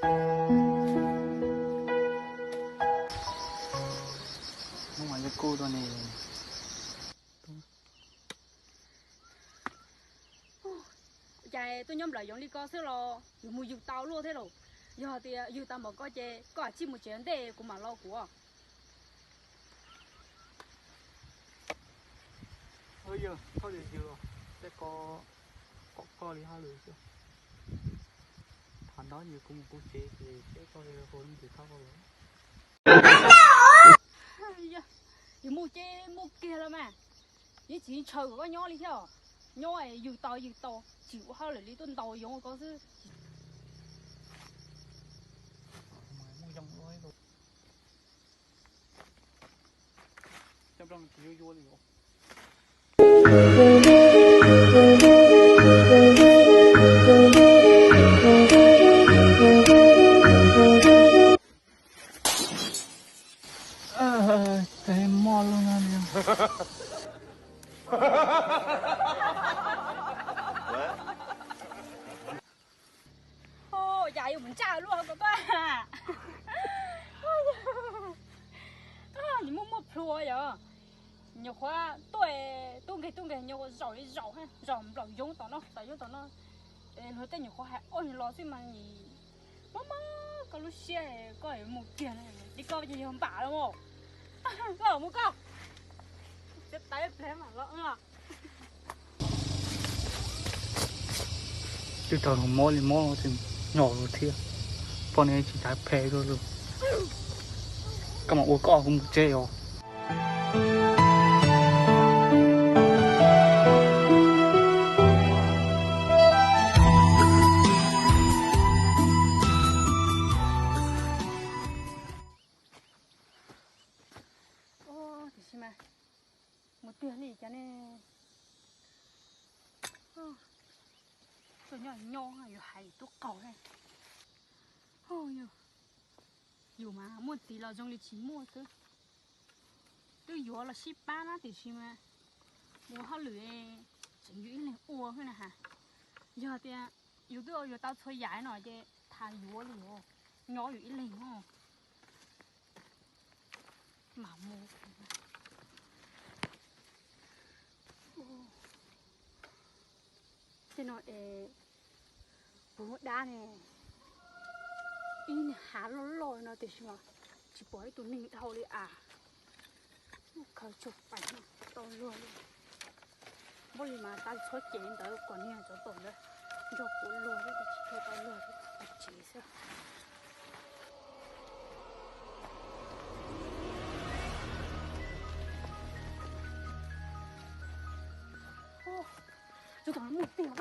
Hnub mas yeej kub tuaj ne. Cas tuaj nyob nplawm yoov li ko xwb los yus mus yug tau luaj thiab lauj. Yog tias yug tau npaum ko ces koj tsij mus tsev ntej kuv mam los kuv. Yog koj tias yug, tej ko kom koj li hauj lwm xwb. Thaum ntawd yus kuv mus kuv tsev ces seb koj hu leej twg thab koj los. Yus mus ces mus kiag los mas, yeej tsis ntshaw kom koj nyob li thiab. Nyob yus tos yus tos tsis ua hauj lwm li tuaj ntaus yoov ko xwb. Tes moj loj na li. Cas yuav mus ntsaj luaj ko tuaj. Nws muaj muaj plhua yom. Nyuam qhuav tuaj tub nkeeg tub nkeeg nyuam qhuav zaum li zaum, zaum nplaum yoov tom no, tom yoov tom no. Luag tej nyuam qhuav hais ob nyuag lo xwb mas nim mob mob koj lub siab, koj yuav mus kiag li koj ces yog npam los mas. Koj mus koj. Txiav taws ib pliag mam los. Twb raug mob li mob, nyom lawm thiab. Poj niam tsis xav phem luaj li. Koj mam ua koj, kuv mus tsev os. Tiam sis mas mus tiag li cas ne. Tuaj nyob nyob yuav hais twb qaug. Yus mas muaj txiv los zoo li tsis muaj xwb. Twb yuav los sib pab na tiam sis mas mus hauj lwm tseem yus ib leeg ua xwb na has. Yog tias yus twb ua yuav tau txhua yam no ces tham yuav li os, nyob yus ib leeg os. Mam mus. Tej no es puv dab ne, ib niag hav loj loj no tiam sis mas tsis pom ib tug neeg dhau li as. Khaws tshuaj pais tau luag li. Npaum li mas tab txhob cev ntawd kom niag tsov tom ntawd nrog kuv luag thiab, tsis tau luag thiab, tsev xwb. Tus tom no muaj tiag.